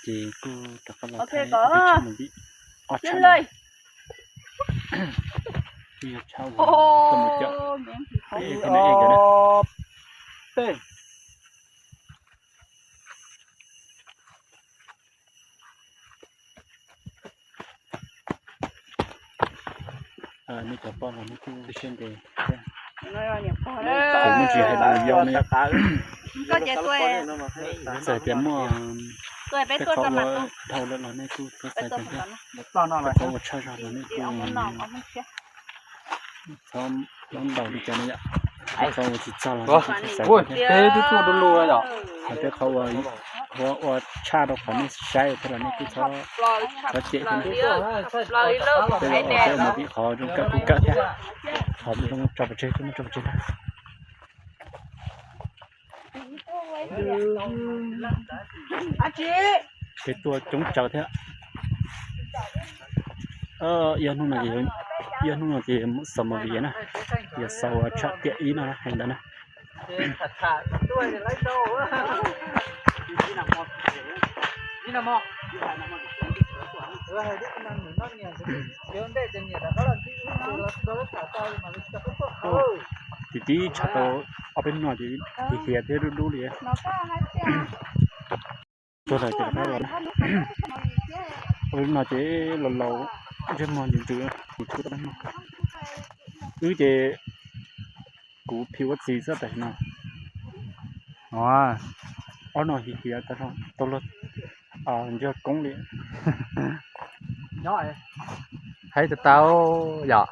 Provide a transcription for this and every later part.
Ces kuj rov qab los thaij ob peb tshaj movie, ob tshaj no. Kuj yog tshaj uas koj mus cawm peb ej thiab nws ej nkawd na. Nej cov poj los nej kuj siab ntev thiab. Kuv me ntsis hais lus yau no yom. Txawm tias muaj tej qhov uas dhau lawm los nej kuj txhob xav ceev thiab. Tej qhov uas tshaj zog los nej kuj txhob ntau li cas no yom. Tej qhov uas tsis txog los nej kuj txhob xav ceev thiab. Hos tej qhov uas ua tshaj rau qhov nej saib thiab los nej kuj txhob cem thiab. Tej uas peb ua movie qhov zoo kawm kuj kawm thiab, qhov zoo tso pov tseg kuj muab tso pov tseg na. Peb tuaj coob tsawv thiab. Ib ob hnub no ces, ib ob hnub no ces xaus movie na, yog xaus tshaj tiam ib no hais ntawd na. Tim tib tshav tau ob peb hnub no ces hiav hiav thiab dub dub li. Tuag lawm ces rov qab los na. Ob peb hnub no ces laus laus ntsej muag ntws ntws, wb ces kuv phim ua txiv xwb tam sim no. Ob no hiav hiav tau luag nco koob li. Haib tau tau yom.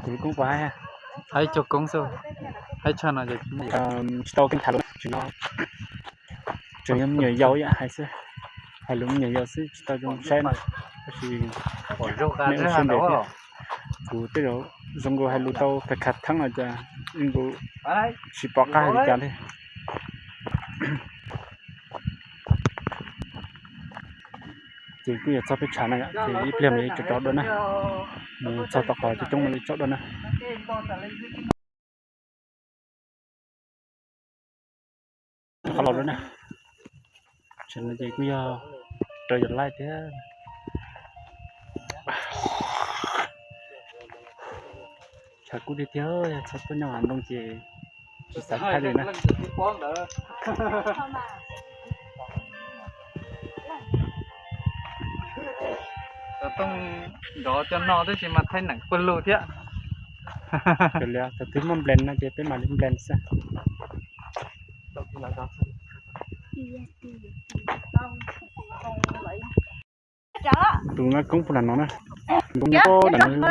Kuv lub koob puas haib? Haib cuag koob xwb. Haib tshaj no ces tsis tau keej tham lus na, tsis no tseem yog me nyuam yaus ib yam hais xwb, hais lus me nyuam yaus xwb tsis tau zoo saib no. Tab sis nej ua siab ntev thiab. Kuv tej zaum zoo nkaus hais lus tau khav khav theeb los cas zoo nkaus tsis pom qab hais li cas li. Ces kuj yuav txog peb tshav na yom, ces ib pliag mam li rov rau dua na. Mus txog tom qhov coob coob mam li rau dua na. Qhov los lawm na. Tshav no ces kuj yog rau yog laij thiab. Tshav kub tiag tiag, yog txhob tuaj nyob hav ntooj ces tsis xav thaij li na. Xov tooj nrov cov no tab sis mas thaij neem pawg lug thiab. Thaum twg muaj nplees no ces peb mam li nplees xwb. Tus nqa koob puag nram no na, koob nyob nram no,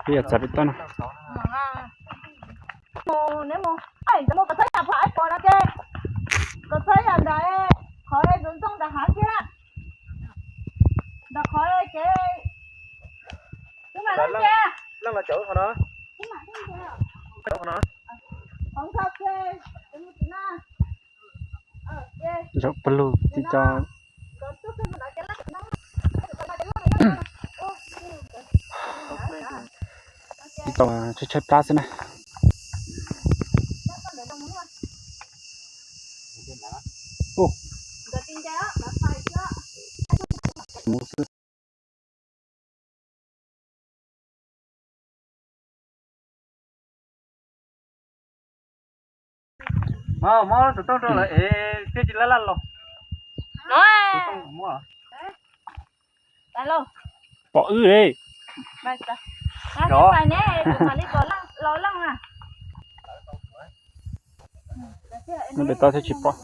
peb yog txav peb toj no. Koj txhob yam ntawd, qhov ntsoov ntsoov ntawm hav thiab, ntawm qhov kev. Zaum pawg lug tib co, tib co tshaib tshaib plab xwb na. Mus xwb. Mov, mov tus tooj rau lawm es twb tsis laj laj los. Pom wb li. Nyob pem toj thiab tsis pom.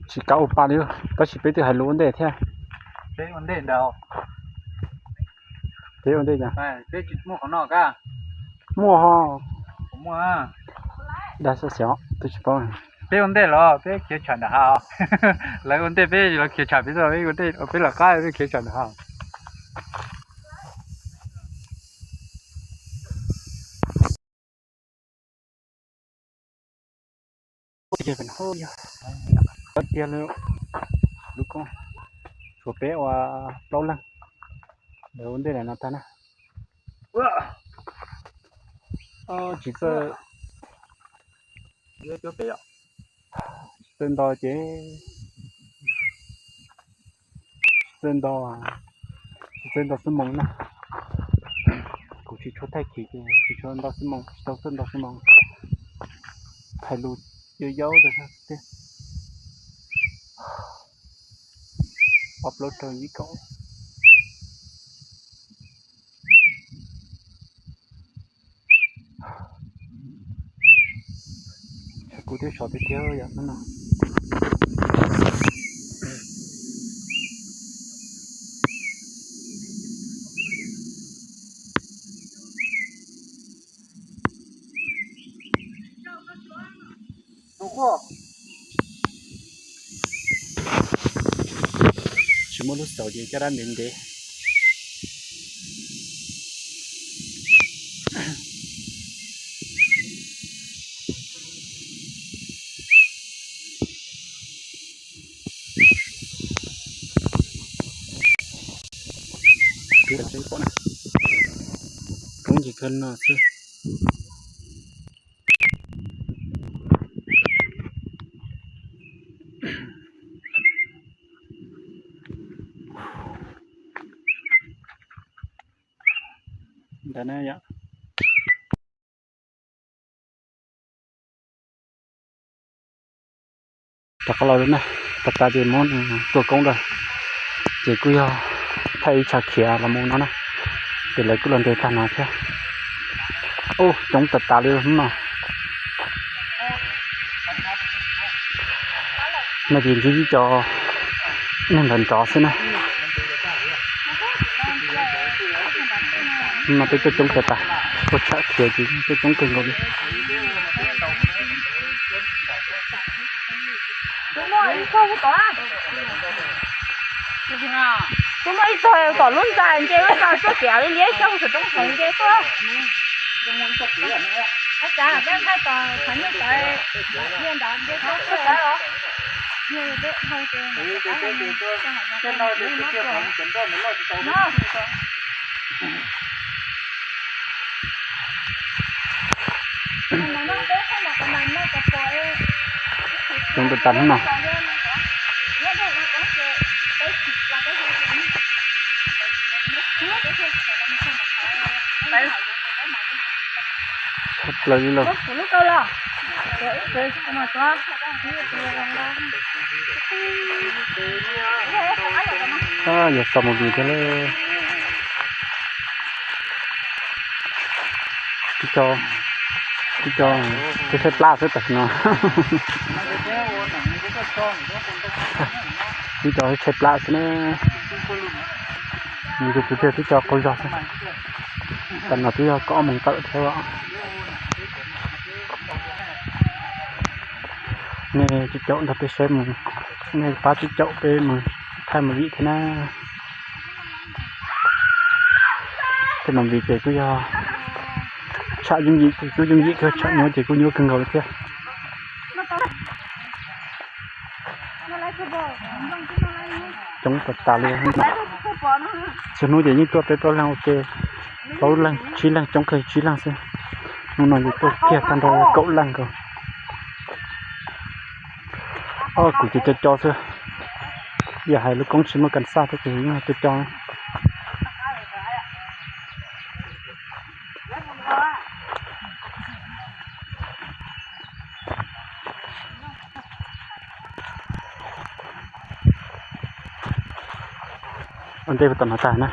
Tsis kav ua pa li, tab sis peb twb hais lus ua ntej thiab. Peb ua ntej ntag. Peb ua ntej cas? Peb tsis muaj qhov no ka. Muaj ho. Dag xwb xyov, twb tsis paub. Peb ua ntej los peb khiav tsham nram hav. Lawv ua ntej peb los khiav tsham peb, peb ua ntej, peb lawv qab peb khiav tsham nram hav. Tiag li, lub koob tshuav peb ua plaub leeg, lawv ua ntej lawm no tag na. Tsis txawj, tsis txawj nto ces, tsis txawj nto, tsis txawj nto xwb moos na. Kuv tsis tshua thaij khiv ces tsis tshua nto xwb moos, tsis tau txawj nto xwb moos. Hais lus yau yau rau tiag. Ob plaub rau yim kaum. Kuv twb sov tiag tiag yom hnub no. Tsis muaj lub xauv ces caj dab ntev ntev. Poob ncig kawg no xwb. Ntawd na yom. Rov qab los na, tas tas ces muab tua koob lawm, ces kuj yog thaij ib tshav khiav los mus no na, ces lawv kuj los nres tag no thiab. Ub, coob tas tas li hnub no. No ces ntsib ib co neeg nrov nrov xwb na. No peb tuaj coob tas tas, ua tsham khiav ces tuaj coob kawg nkaus li. Tus muaj ib txog tom lub ntxa nce lub ntxa tuaj tias li liab xyoob saum roob saum nce tuaj. Ab tsav peb thaij tos qhov niag tawv, niag ntawd nce tuaj tuaj. Coob tas tas hnub no. Tshaj plaws li lauj. Yog txo mus vim thiab lauj. Tib co, tib co tshaib plab xwb tam sim no. Tib co tshaib plab xwb na. Nws tus twg thiaj tib co qaug zog xwb. Tam no twb yog kaum ob moos tawm thiab os. Nej cov caum nrog peb saib mus, nej pab cov caum peb mus thaij mus vim thiab na. Tej mus vim ces kuj yog tsham yooj yim, ces kuj yooj yim kawg, tsham nyuaj ces kuj nyuaj kawg nkaus li thiab. Coob tas tas li. Txhua hnub ces yeej tuaj peb plaub leeg ua ke, plaub leeg tsib leeg, coob kawg tsib leeg xwb. Hnub no ces tuaj kiag tag nrho kaum leej nkaus. Ob kuv ces co co xwb. Yog hais lub koob tsis muaj kas xaj thiab ces yeej co co. Ua ntej tom no tag na.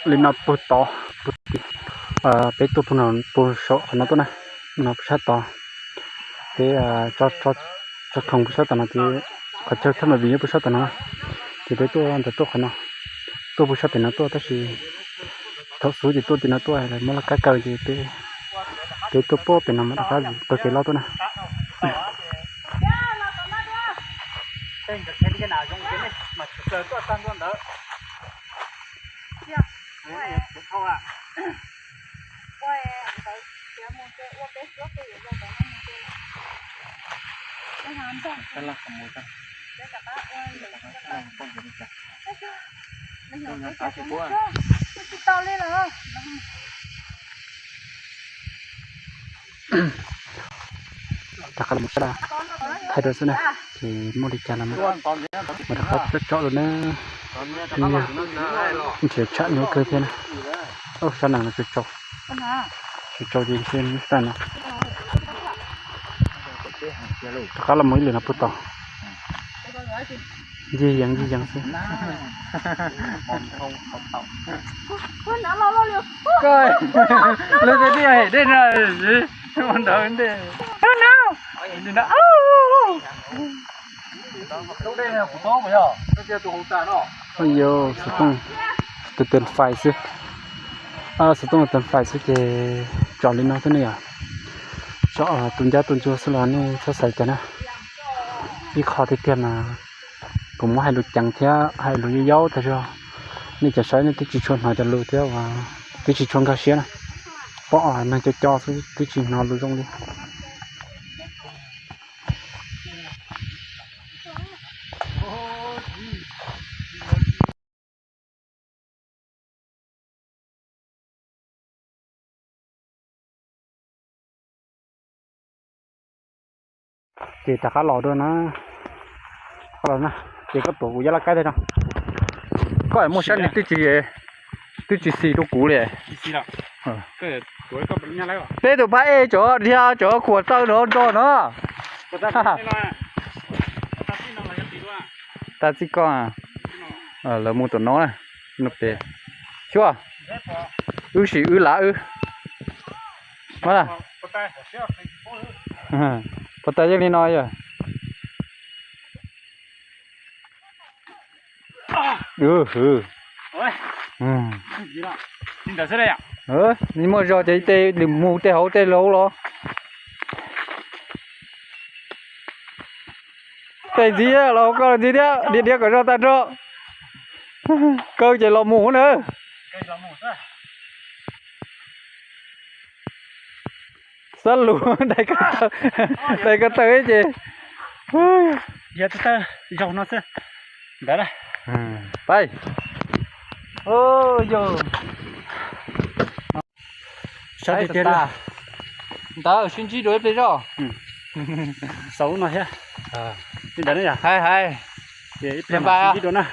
Li no puag tod, peb tuaj puag saum qhov no tuaj na, no puag sab tod. Peb tso khoom puag sab tom no ces qhov chaw thaj ma vim nyob puag sab tom no, ces peb tuaj ntawd tuaj qhov no, tuaj puag sab pem no tuaj tab sis thaum xub ces tuaj tim no tuaj lawv muab laj kab kaw ces peb, peb tuaj puag pem no mas rov qab taug kev loj tuaj na. Rov qab los mus sab thaij dua xwb na, ces muaj li cas los mas rov qab tsom tsom dua na. Nrhiav tsham nyuaj kawg thiab na. Sab nees no tsaus tsaus, tsaus tsaus ces ntshe tag no. Rov qab los mus ib lwm no puag tod. Ncig yees ncig yees xwb. Lawv tej tij hem dej no, ntawd ntej. Xov tooj tus tus fais xwb. Xov tooj tus fais xwb ces tsom li no xwb ne yom. Tsom tus ncab tus ntsuag xwb los nej txhob xav cas na. Ib qho tiag tiag mas kuv muab hais lus ceev thiab hais lus yaub yaub tag zog. Nej cov saib nej twb tsis tshua hnov cov lus thiab uas twb tsis tshua nkag siab na. Pom neeg co co xwb twb tsis hnov lus zoo li. Ces rov qab los dua na. Ces koj tuav kuv yab laj kaib tag no. Koj muaj sab nws twb tsis, twb tsis xis rau kuv li. Peb tus phab ej cov dhia cov khuam taw no nrog no. Tas txij koj, lawv mus tom no na, no pem. Xyuas, wb sim wb lav wb. Puas tas yeej li no yog. Muaj zog ces tej lwm mus tej hauv tej laus los. Tej ntxiv los koj ntxiv thiab, dhia dhia kom zog tag nrho. Kaw ces los mus na. Xab lus dai ko taw ces yog zaug no xwb. Ntawd, pais. Ntawd sib ntsib dua ib pliag zoj. Xaus no thiab. Li ntawd na yom. Hais hais. Ces ib pliag mam sib ntsib dua na.